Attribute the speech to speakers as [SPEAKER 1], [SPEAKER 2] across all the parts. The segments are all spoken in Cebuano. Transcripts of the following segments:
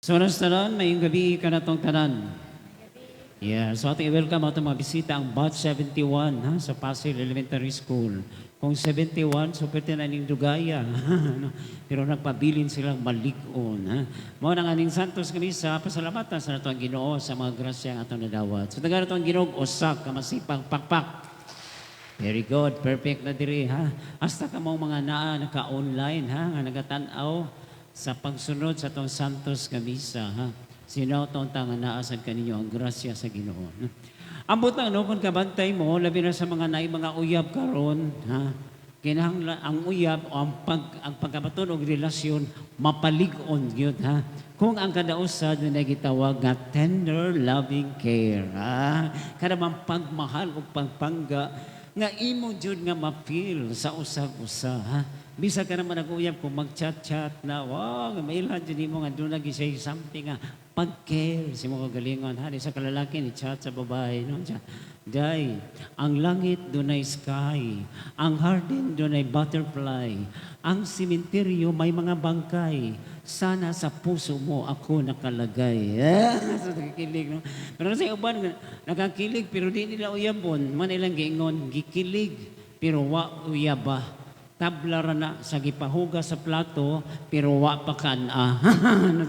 [SPEAKER 1] So, tanan, maayong gabii kanatong tanan. Yeah, so ating i-welcome atong mga bisita ang Batch 71, ha, sa Pasil Elementary School. Kung 71, so pwede na ning dugaya, no? Pero nagpabilin silang malig-on. Ha? Mao nang aning Santos nga Misa, pasalamatan sa nato ang Ginoo sa mga grasya nga atong nadawat. So tagaan nato ang Ginoo usa ka masipag pakpak. Very good, perfect na diri, ha. Hasta ka mong mga naa naka-online, ha, nga nagatan-aw sa pagsunod sa atong Santos nga Misa, ha. Sino tong nga naa sad kaninyo ang grasya sa Ginoo, no? Ambot lang, no, kung kabantay mo, labi na sa mga naay mga uyab karon, ha. Kinahanglan ang uyab o ang pagkabaton og relasyon mapalig-on gyud, ha. Kung ang kada usa dunay gitawag nga tender loving care, ha. Kada man pagmahal ug pagpangga nga imo jud nga ma-feel sa usag-usa, ha. Bisa ka naman nag-uyab, kung mag-chat-chat na, wow, mailhan jud nimo nga duna gyud siya something nga pag-care sa imong kagalingon, ha. Di sa kalalaki ni chat sa babae, no? Siya, "Day, ang langit dunay sky, ang hardin dunay butterfly, ang simenteryo may mga bangkay. Sana sa puso mo ako nakalagay." Eh, so nakakilig, no? Pero sa uban, nakakilig, pero di nila uyabon. Man ilang giingon, "Gikilig, pero wa uyaba. Tabla ra na sa gipahuga sa plato, pero wa pa kan-a."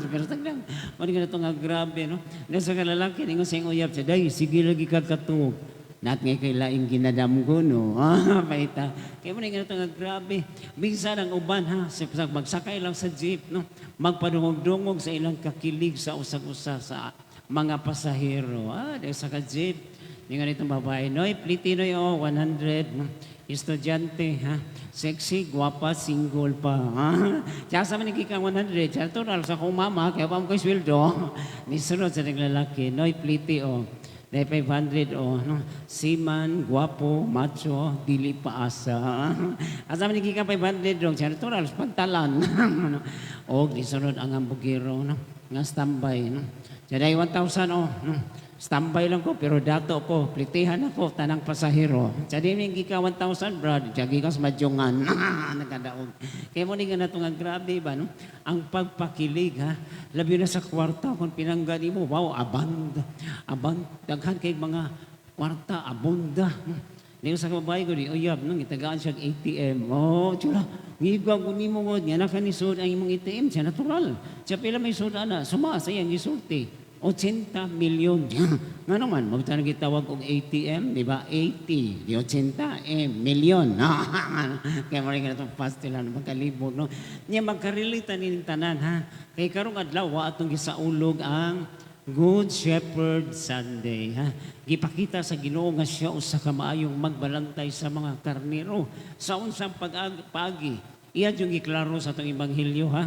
[SPEAKER 1] Pero taglang, man nga to nga grabe, no? Na sa kalalaki, ningon sa iyang uyab, siya, "Day, sige lagi ka katuog. Not ngay kay laing ginadamgo, no?" Ah, paita. Kaya mo nga nga grabe. Minsan ang uban, ha, sa magsakay lang sa jeep, no? Magpadungog-dungog sa ilang kakilig sa usag-usa sa mga pasahero. Ah, di sa ka jeep. Ningon itong babae, "Noy, pliti noy, oh, 100." No? Estudyante, ha? Sexy, guwapa, single pa. Ha? Tsaka sa man kang 100, siya natural sa akong mama, kaya pa mo ko'y sweldo. Nisunod sa naglalaki, "Noy, pliti, oh. Dahil 500, oh, no? Seaman, guwapo, macho, dili pa asa. Asa man ka 500 dong, siya natural, sa pantalan. No? Og nisunod ang hambugiro, no? Nga standby, no? Siya dahil 1,000, oh, no? Standby lang ko, pero dato ko, plitihan ako, tanang pasahero. Siya di may gika 1,000, brad, siya gikas madyungan. Nagkadaog. Kaya mo ni nga na nga grabe ba, no? Ang pagpakilig, ha? Labi na sa kwarta, kung pinangga mo, wow, aband, aband, daghan kay mga kwarta, abunda. Di ko sa babae ko, di uyab, no? Gitagaan siya ATM. Oh, tsura, ngigwa ko nimo mo, nga nakanisod ang imong ATM, siya natural. Siya pila may sud ana, suma sa iyang gisulti. 80 milyon. Nga naman, magtanong gitawag og ATM, di ba? 80, di 80, M, milyon. Kaya mo rin itong pastil, magkalibog, no? Niya magkarelate ni tanan, ha? Kay karong adlaw, wa atong gisaulog ang Good Shepherd Sunday, ha? Gipakita sa Ginoo nga siya usa ka maayong magbalantay sa mga karnero. Sa unsang pag-paagi, iya yung giklaro sa atong ebanghelyo, ha?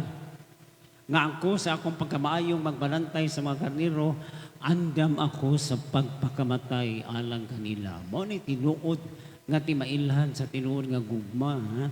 [SPEAKER 1] Nga ako sa akong pagkamaayong magbalantay sa mga karnero, andam ako sa pagpakamatay alang kanila. Mao ni tinuod nga timailhan sa tinuod nga gugma. Ha?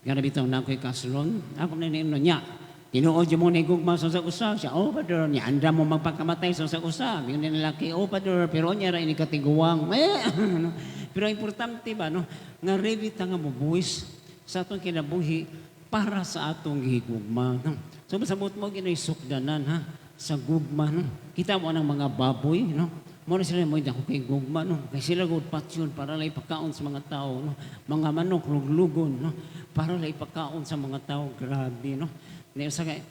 [SPEAKER 1] Nga na bitaw na ako'y kaslon, ako na niino niya. Tinuod yung mo ni gugma sa usa siya, "Oh, brother," niya, "andam mo magpakamatay sa usa." Yung lalaki, "Oh, brother," pero niya ra ini katiguang. Eh, ano? Pero importante ba, no? Nga ready ta nga mobuwis sa atong kinabuhi para sa atong gigugma. No? So masabot mo gino'y sukdanan, ha, sa gugma, no. Kita mo ang mga baboy, no. Mo na sila mo ako kay gugma, no. Kay sila gud patyon para lang ipakaon sa mga tao, no. Mga manok luglugon, no. Para lang ipakaon sa mga tao, grabe, no. Niya sa kay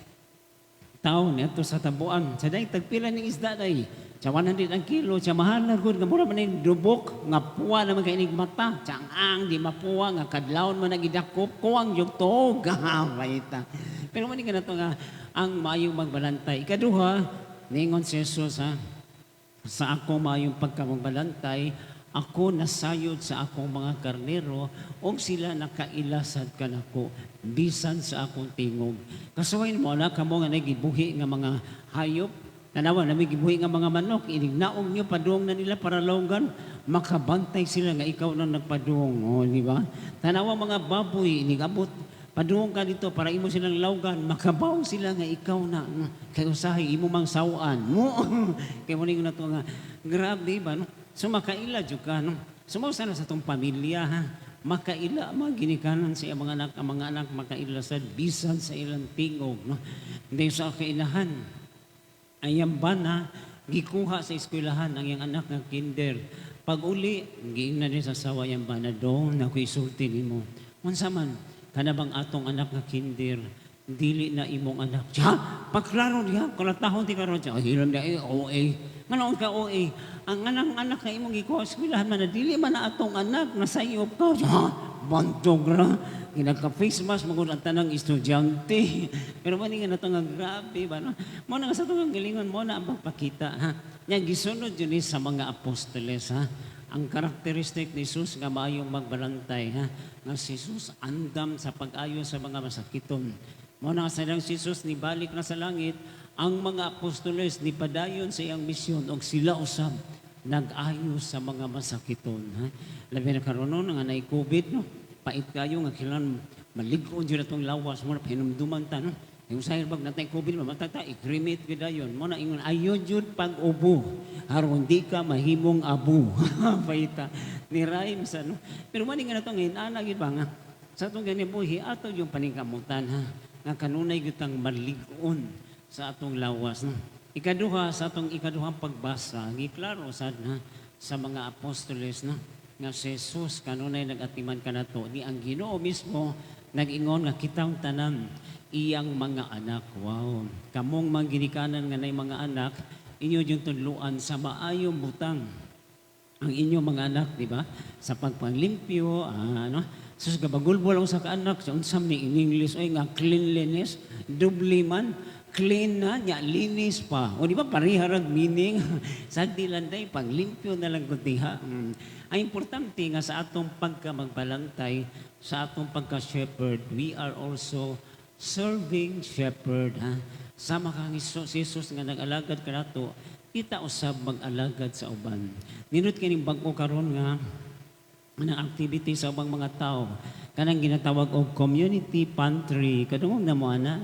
[SPEAKER 1] tao niadto sa tabuan. Sa day tagpila ning isda, day? Sa 100 ang kilo, sa mahal na gud nga mura man ning dubok nga puwa naman kay inig mata. Sa ang di mapuwa nga kadlawon man nagidakop kuwang yung tuog. Baita. Pero man nga nato nga ang maayong magbalantay. Ikaduha, ningon si Jesus, ha, "Sa ako maayong pagkamagbalantay, ako nasayod sa akong mga karnero og sila nakailasad kanako bisan sa akong tingog." Kasuwain mo na kamo nga nagibuhi nga mga hayop. Tanawa na may gibuhi nga mga manok, inig naog niyo padung na nila para lawgan, makabantay sila nga ikaw na nagpadung, oh, di ba? Tanawa mga baboy, inig abot padung ka dito para imo silang lawgan, makabaw sila nga ikaw na kay usahay imo mang sawan mo. Kay mo ning na to nga grabe ba, no? So makaila jud ka, no? Sumausa na sa atong pamilya, ha. Makaila mga ginikanan sa iyang mga anak, ang mga anak makaila sa bisan sa ilang tingog, no? Hindi sa kainahan. Ayang bana, gikuha sa eskwelahan ang iyang anak nga kinder. Pag uli, giingnan niya sa asawa iyang bana, "Dong, naa ko'y isulti nimo." "Unsa man?" "Kana bang atong anak nga kinder, dili na imong anak." "Ha? Pagklaro diha, kalatahon ti karon." "Siya, hilam na eh, OA." "Ngano ka OA?" "Ang anak anak nga imong gikuha sa eskwelahan man na, dili man na atong anak, nasayop ka." "Ha? Bantog ra." Ginagka-face mask, magud ang tanang estudyante. Pero mani nga nato nga grabe ba, no? Mo na nga sa atong galingon, mo na ang pagpakita, ha. Nya gisunod yun ni sa mga apostoles, ha. Ang karakteristik ni Jesus nga maayong magbalantay, ha. Nga si Jesus andam sa pag-ayo sa mga masakiton. Mo na nga sa si Jesus nibalik na sa langit, ang mga apostoles ni padayon sa iyang misyon og sila usab nag-ayo sa mga masakiton, ha. Labi na karon, no, nga naay COVID, no. Pait kayo nga kailangan malig-on jud atong lawas mo na pahinumduman ta, no. Yung sa bag natay COVID, mamatay ta, i-cremate gyud dayon. Mo na ingon ayo jud pag-ubo aron di ka mahimong abo. Paita ni rhyme sa, no. Pero man nga nato ngayon ana gyud ba nga sa atong buhi ato yung paningkamutan, ha, nga kanunay gyud tang malig-on sa atong lawas, no. Ikaduha, sa atong ikaduhang pagbasa, giklaro sad na sa mga apostoles, no, nga si Jesus kanunay nagatiman kanato ni ang Ginoo mismo nag-ingon nga kitang tanan iyang mga anak. Wow. Kamong mga ginikanan nga nay mga anak, inyo yung tudluan sa maayong butang ang inyong mga anak, di ba? Sa pagpanglimpyo, ano? Sus, gabagulbol ang sa kaanak, sa unsam ni in English, oy, nga cleanliness, doble man, clean na, nya, linis pa. O di ba, pareha rag meaning. Sa di lang day, paglimpyo na lang kuntiha. Ang importante nga sa atong pagka magbalantay, sa atong pagka-shepherd, we are also serving shepherd. Ha? Sama kang Jesus, Jesus nga nag-alagad kanato, kita usab mag-alagad sa uban. Nindot kining bag-o karon nga ng activity sa ubang mga tao. Kanang ginatawag og community pantry. Kadungog na mo ana.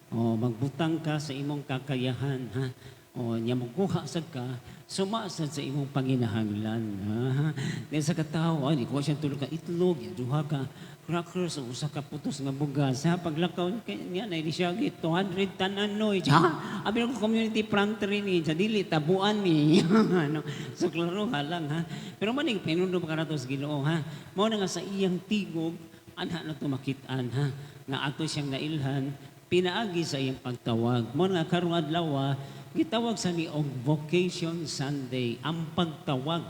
[SPEAKER 1] O magbutang ka sa imong kakayahan, ha. O nya mokuha sad ka suma sad sa imong panginahanglan. Ha. Then sa katawo, ay di ko siya tulo ka itlog, ya duha ka crackers o usa ka putos nga bugas. Ha, paglakaw kay niya na di siya 200 tanan noy. Ha, abi ko community pantry ni sa dili tabuan ni. Ano, so klaro lang, ha. Pero maning pinundom ka nato sa Ginoo, ha. Mao na nga sa iyang tigog anha na to makit-an, ha, nga ato siyang nailhan pinaagi sa iyang pagtawag. Mao nga karong adlaw gitawag sa ni og Vocation Sunday, ang pagtawag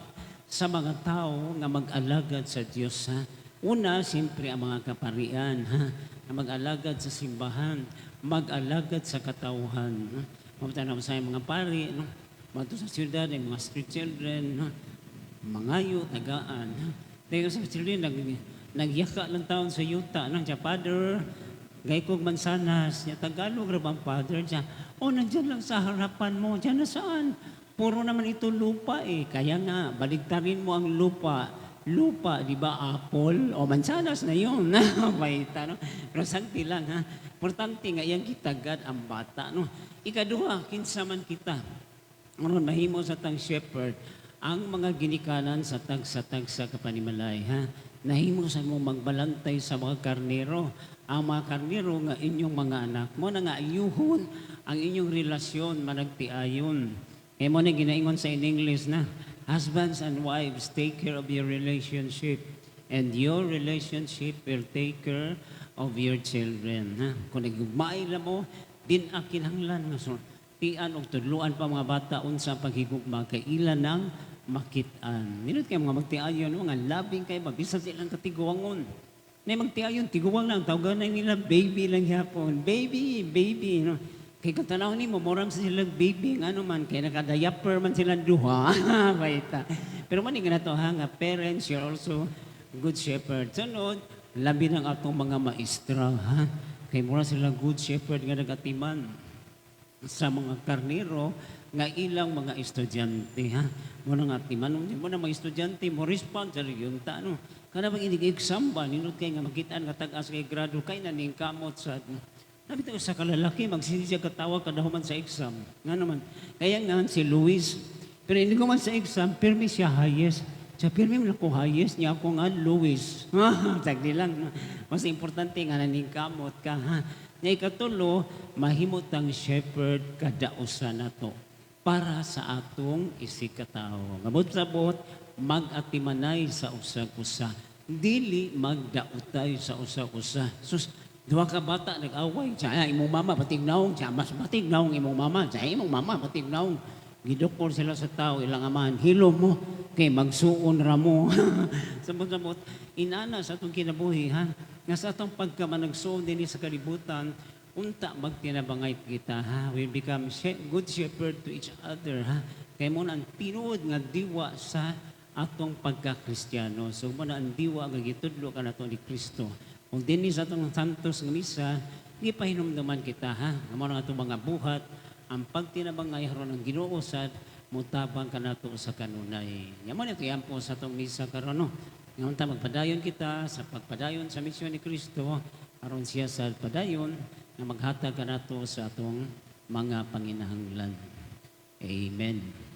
[SPEAKER 1] sa mga tao nga mag-alagad sa Dios, ha. Una, siyempre ang mga kaparian, ha, na mag-alagad sa simbahan, mag-alagad sa katawhan. Ha. Mapunta na sa mga pari, no? Madto sa siyudad, ang mga street children, no? Mangayo, tagaan. Ha. Dahil sa children, nagyaka lang taon sa yuta. No? Siya, "Father, gay kog mansanas." Niya, "Tagalog ra bang, Father?" Siya, "Oh, nandyan lang sa harapan mo." "Diyan na saan? Puro naman ito lupa eh." "Kaya nga, baligtarin mo ang lupa. Lupa, di ba, apple? O mansanas na yun." Baita, no? Pero sagti lang, ha? Importante nga, iyang gitagad ang bata, no? Ikaduha, kinsa man kita. Aron mahimo sa tang shepherd, ang mga ginikanan sa tagsa-tagsa kapanimalay, ha? Nahimo sa mo magbalantay sa mga karnero. Ang mga karnero nga inyong mga anak. Mo na nga ayuhon ang inyong relasyon managtiayon. Kaya mo na ginaingon sa in English na, "Husbands and wives, take care of your relationship and your relationship will take care of your children." Ha? Kung nagugmaay na mo, din ang kinahanglan nga so, tian og tudluan pa mga bata unsa paghigugma kay ila nang makit-an. Nindot kay mga magtiayon, mga labing kay bisan silang katiguangon. Nay magtiayon tiguang lang tawagan na nila baby lang gyapon. Baby, baby, no. Kay kung tanaw nimo murang sa sila baby ngano man kay naka-diaper man sila duha. Baita. Pero man nga nato ha nga parents, you're also good shepherd. Sunod, labi ng atong mga maestra, ha. Kay mura sila good shepherd nga nagatiman sa mga karnero nga ilang mga estudyante, ha. Mo na nga timan mo na mga estudyante mo respond sa yun ta, no. Kana bang inig exam ba nindot kay nga makitaan nga tag-as kay grado kay na ning kamot sa. Sabi tayo sa kalalaki, magsindi siya katawa kada human sa exam. Nga naman. Kaya nga si Luis, pero hindi ko man sa exam, pirmi siya highest. Sa pirmi mo ko highest niya ako nga Luis. Tagdi lang. No? Mas importante nga naningkamot ka. Ha? Nga ikatulo, mahimo tang shepherd kada usa nato para sa atong isigkatawo. Ngamot-sabot, mag-atimanay sa usag-usa. Dili magdaotay sa usag-usa. Sus, duha ka bata nag-away. Siya, imong mama patignaong. Siya, mas patignaong imong mama. Siya, imong mama patignaong. Gidukol sila sa tao, ilang amahan. "Hilom mo, kay magsuon ra mo." Samot-samot, inana sa atong kinabuhi, ha? Nga sa atong pagkamanagsuon din sa kalibutan, unta magtinabangay kita, ha? We become good shepherd to each other, ha? Kay mao na ang tinuod nga diwa sa atong pagka-Kristiyano. So, mao na ang diwa nga gitudlo kanato ni Kristo. Kung dinhi sa atong Santos nga Misa, di pahinumduman kita, ha? Nga mao na atong mga buhat, ang pagtinabangay aron ang Ginoo sad mutabang kanato sa kanunay. Nya mao na ampo sa atong misa karon, no. Nga unta magpadayon kita sa pagpadayon sa misyon ni Kristo aron siya sa padayon nga maghatag kanato sa atong mga panginahanglan. Amen.